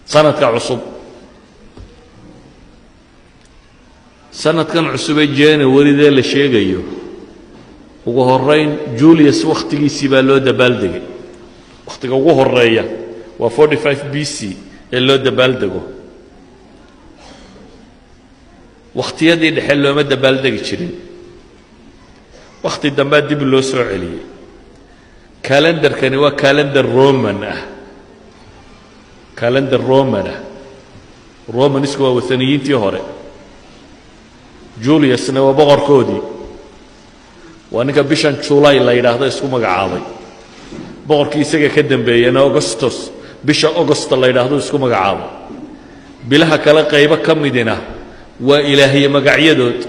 Sanadka cusub, sanadkan cusubee January-dee la sheegayo, ugu horayn Julius wakhtigiisii baa loo dabaaldegay. Wakhtiga ugu horeeya waa 45 BC ee loo dabaaldego. Wakhtiyadii dhexe looma dabaaldegi jirin, wakhti dambea dib loo soo celiyey. Kalendarkani waa calendar Roman ah, calendar Roman ah. Romanisku waa wathaniyiintii hore, Juliusna waa boqorkoodii, waa ninka bishan Julay la yidhaahdo isku magacaabay. Boqorkii isaga ka dambeeyena Augustus, bisha Augusta la yidhaahdo isku magacaabay. Bilaha kale qaybo ka midina waa ilaahiye magacyadood.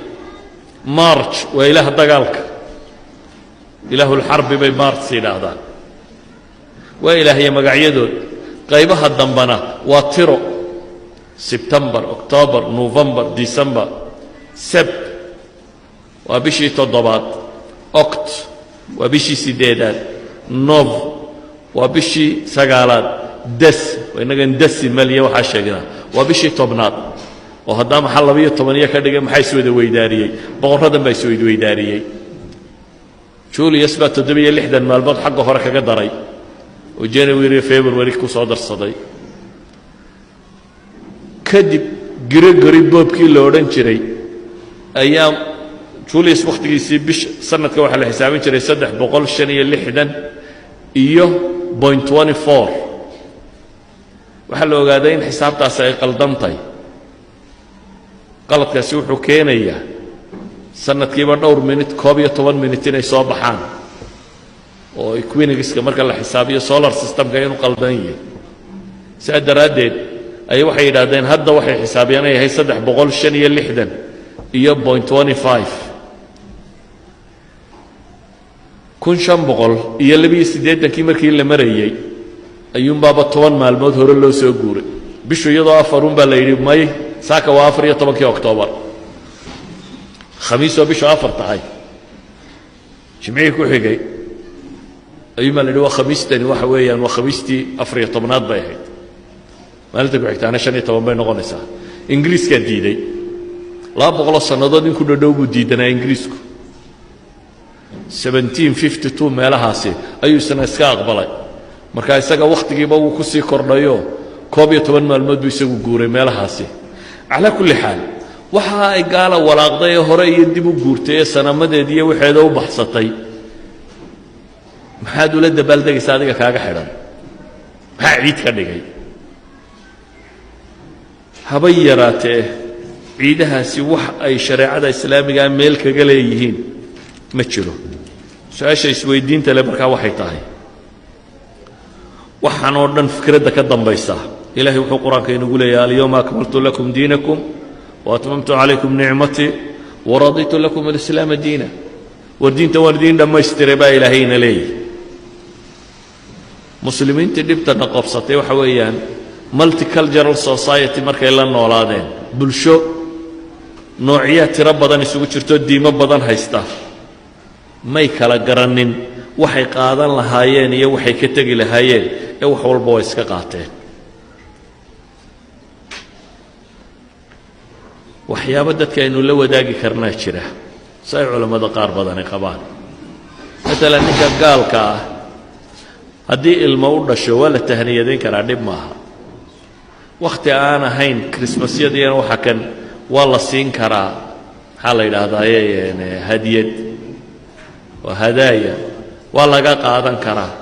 March waa ilaah dagaalka, ilaahulxarbi bay Mars yidhaahdaan, waa ilaahiye magacyadood. Qaybaha dambana waa tiro: Sebtembar, October, November, December. Sept waa bishii toddobaad, Oct waa bishii siddeedaad, Nov waa bishii sagaalaad, Dec waa innagan decimal iyo waxaa sheegnaa, waa bishii 10aad. Oo haddaa maxaa 12 iyo ka dhigay? Maxaa iswada weydaariyey? Boqorradan baa isweydweydaariyey. Julius baa 67 maalmood xagga hore kaga daray oo January, February ku soo darsaday. Kadib Gregory pope-kii la odhan jiray ayaa Julius wakhtigiisii bisha sanadka waxaa la xisaabin jiray 365 iyo .24. Waxaa la ogaaday in xisaabtaasi ay qaldantahay. Qaladkaasi wuxuu keenayaa sanadkiiba dhowr minit, 11 minit inay soo baxaan, oo equinox-ka marka la xisaabiyo solar systemka inuu qaldan yahay. Sidaa daraaddeed ayay waxay yidhahdeen hadda waxay xisaabiyaan ay yahay 365 iyo .25. 1582kii markii la marayey ayuunbaaba 10 maalmood hore loo soo guuray. Bishu iyadoo afarun baa la yidhi may, saaka waa 14kii Oktoobar, Khamiisoo bishu afar tahay. Jimcihii ku xigay ayuun baa la yidhi waa Khamiistani, waxa weeyaan waa Khamiistii 14aad bay ahayd. Maalinta ku xigtaana 15 bay noqonaysaa. Ingiriiskaa diiday. 200 sannadood in ku dhodhow buu diidanaa Ingiriisku. 1752 meelahaasi ayuu isna iska aqbalay. Marka isaga wakhtigiiba wuu ku sii kordhayo, 11 maalmood buu isagu guuray meelahaasi. Calaa kulli xaal, waxa ay gaala walaaqday ee hore iyo dib u guurtay ee sanamadeed iyo waxeeda u baxsatay, maxaad ula dabaaldegaysa? Adiga kaaga xidhan maxaa ciid ka dhigay? Habay yaraatee ciidahaasi wax ay shareecada islaamigaa meel kaga leeyihiin ma jiro. Su-aasha isweydiinta le markaa waxay tahay, waxaan oo dhan fikradda ka dambaysa, Ilahay wuxuu Qur-aanka inagu leeyahay: اليوم أكملت لكم دينكم وأتممت عليكم نعمتي ورضيت لكم الإسلام دينا. War diinta waan idiin dhammaystiray baa Ilaahayna leeyahy. Muslimiintii dhibtana qabsatay waxa weeyaan multicultural society markay la noolaadeen, bulsho noocyaa tiro badan isugu jirto, diimo badan haysta, may kala garannin waxay qaadan lahaayeen iyo waxay ka tegi lahaayeen, ee wax walba waa iska qaateen. Waxyaabo dadka aynu la wadaagi karnaa jira, si ay culammada qaar badani qabaan. Maalan ninka gaalka ah haddii ilmo u dhasho waa la tahniyadayn karaa, dhib maaha. Wakhti aan ahayn Christmasyadiina waxa kan waa la siin karaa, maxaa la yidhaahdaa, hadiyad waa hadaaya, waa laga qaadan karaa.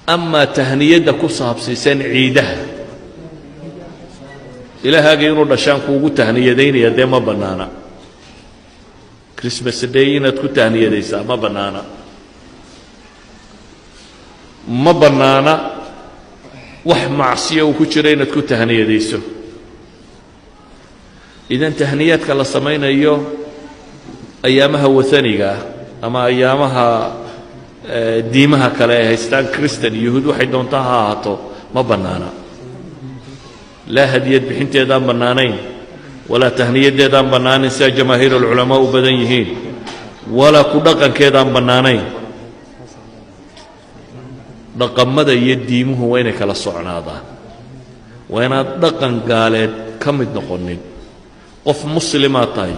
Amaa tahniyadda ku saabsiisan ciidaha, ilaahaaga inuu dhashaan kuugu tahniyadaynaya, dee ma bannaana. Christmas Day inaad ku tahniyadaysaa ma bannaana, ma bannaana. Wax macsiya uu ku jiro inaad ku tahniyadayso. Idan tahniyaadka la samaynayo ayaamaha wathaniga ah ama ayaamaha diimaha kale ay haystaan, Christan, Yahuud, waxay doontaa ha ahaato, ma bannaana. Laa hadiyad bixinteedaan bannaanayn, walaa tahniyadeedaan bannaanayn sidaa jamaahiir alculamaa u badan yihiin, walaa ku dhaqankeedaan bannaanayn. Dhaqamada iyo diimuhu waa inay kala socnaadaan. Waa inaad dhaqan gaaleed ka mid noqonin. Qof muslimaad tahay,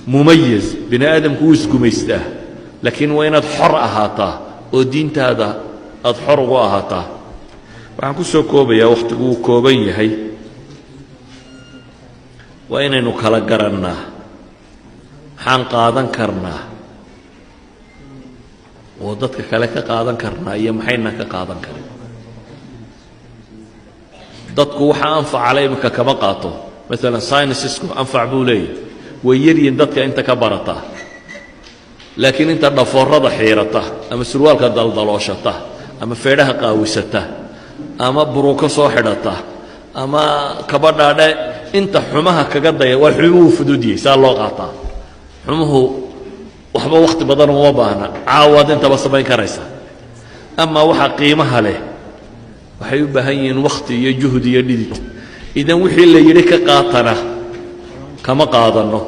mumayaz, bini aadamku wuu isgumaystaa, laakiin waa inaad xor ahaataa oo diintaada aada xor ugu ahaataa. Waxaan ku soo koobayaa, wakhtigu wuu kooban yahay, waa inaynu kala garannaa maxaan qaadan karnaa oo dadka kale ka qaadan karnaa iyo maxaynan ka qaadan karin. Dadku waxa anfacale iminka kama qaato. Maalan sciences-ku anfac buu leeyahy, way yaryihin dadka inta ka barataa, laakiin inta dhafoorada xiirata ama surwaalka daldalooshata ama feedhaha qaawisata ama buruuko soo xidhata ama kabadhaadhe, inta xumaha kaga daya, waa xumuhu fududiyey, saa loo qaataa. Xumuhu waxba wakhti badan uma baahna, caawaad intaba samayn karaysa. Amaa waxa qiimaha leh waxay u baahan yihiin wakhti iyo juhd iyo dhidid. Idan wixii la yidhi ka qaatana kama qaadanno,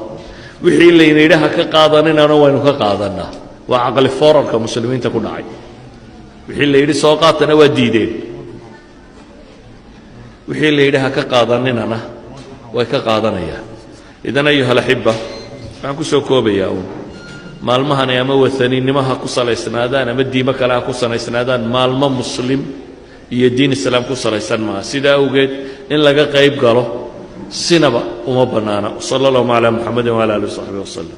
wixii layna yidhi ha ka qaadaninana waynu ka qaadannaa. Waa caqli foorarka muslimiinta ku dhacay. Wixii la yidhi soo qaatana waa diideen, wixii la yidhi ha ka qaadaninana way ka qaadanayaan. Idan ayuha alaxiba, waxaan ku soo koobayaa uun, maalmahani ama wathaninimo ha ku salaysnaadaan ama diimo kale ha ku salaysnaadaan, maalmo muslim iyo diin islaam ku salaysan maaha. Sidaa awgeed in laga qayb galo sinaba uma bannaana. Wsala allahuma calaa muxamedin wala alih wasaxbi wasalam.